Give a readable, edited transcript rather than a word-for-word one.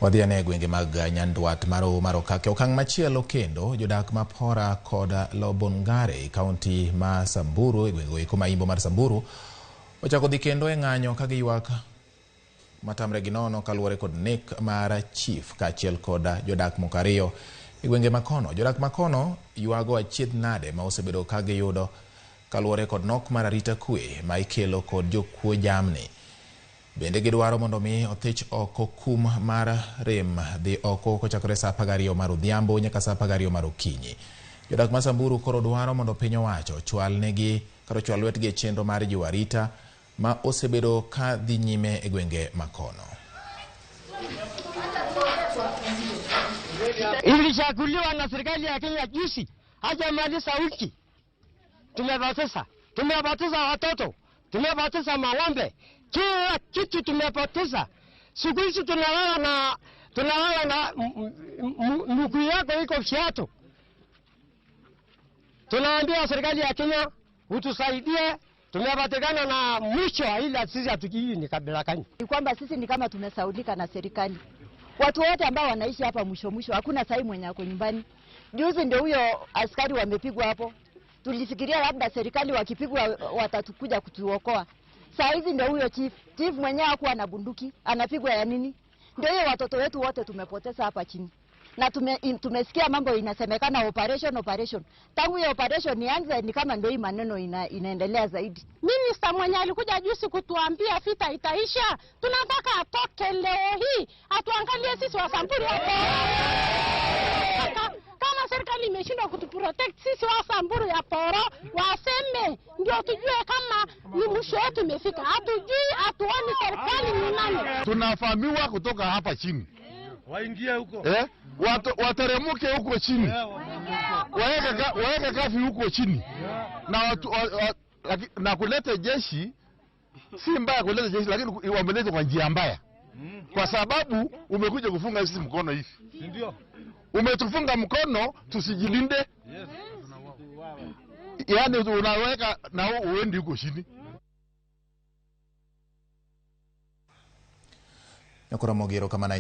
Wadhi ane e gwenge mag Nyandwat mar Hoho mar Okak. E okang' machielo kendo, jodak ma Pora kod Lobongare e kaunti ma Samburu e gwengego eko ma imbo mar Samburu ochako dhi kendo e ng'anyo ka giywak matamre gi nono kaluwore kod nek mar chief kaachiel kod jodak moko ariyo e gwenge makono. Jodak makono ywago achiedh nade ma osebedo ka giyudo kaluwore kod nok mar arita kwe ma ikelo kod jokuo jamni. Bende gidwaro mondo mi othich oko kum mar rem dhi oko kochakore saa 12 mar odhiambo nyaka saa 12 mar okinyi. Jodak ma Samburu koro dwaro mondo piny owacho ochwal negi kata ochwal lwetgi e chenro mar jiwo arita ma osebedo ka dhi nyime e gwenge makono. Ilichaguliwa na serikali ya Kenya juzi, hajamaliza wiki, tumepoteza, tumepoteza watoto, tumepoteza mang'ombe, kila kitu tumepoteza. Siku hizi tunalala na mguu yako iko viatu. Tunaambia serikali ya Kenya utusaidie, tumepatikana na mwisho, ila sisi hatujui ni kabila gani. Ni kwamba sisi ni kama tumesaulika na serikali. Watu wote ambao wanaishi hapa mwisho mwisho, hakuna sahi mwenye ako nyumbani. Juzi ndio huyo askari wamepigwa hapo. Tulifikiria labda serikali wakipigwa watatukuja kutuokoa. Saa hizi ndio huyo chief. Chief mwenyewe hakuwa na bunduki, anapigwa ya nini? Ndio hiyo watoto wetu wote tumepoteza hapa chini. Na tumesikia mambo inasemekana operation, operation. Tangu hiyo operation ianze ni kama ndio hii maneno inaendelea zaidi. Minister mwenye alikuja juzi kutuambia vita itaisha, tunataka atoke leo hii, atuangalie sisi wa Samburu hapo. Kama serikali imeshindwa kutuprotect sisi wa Samburu ya Poro, waseme ndio tujue kama ni mwisho wetu imefika. Hatujui, hatuoni serikali ni nani. Tunafahamiwa kutoka hapa chini. Waingie huko. Wateremuke huko chini. Waweke kafi huko chini. Na watu, na kuleta jeshi si mbaya, kuleta jeshi lakini wameleta kwa njia mbaya. Kwa sababu umekuja kufunga sisi mkono hivi. Ndio. Umetufunga mkono tusijilinde. Yes. Yaani unaweka na uendi huko chini. Nyakora Mogero kama na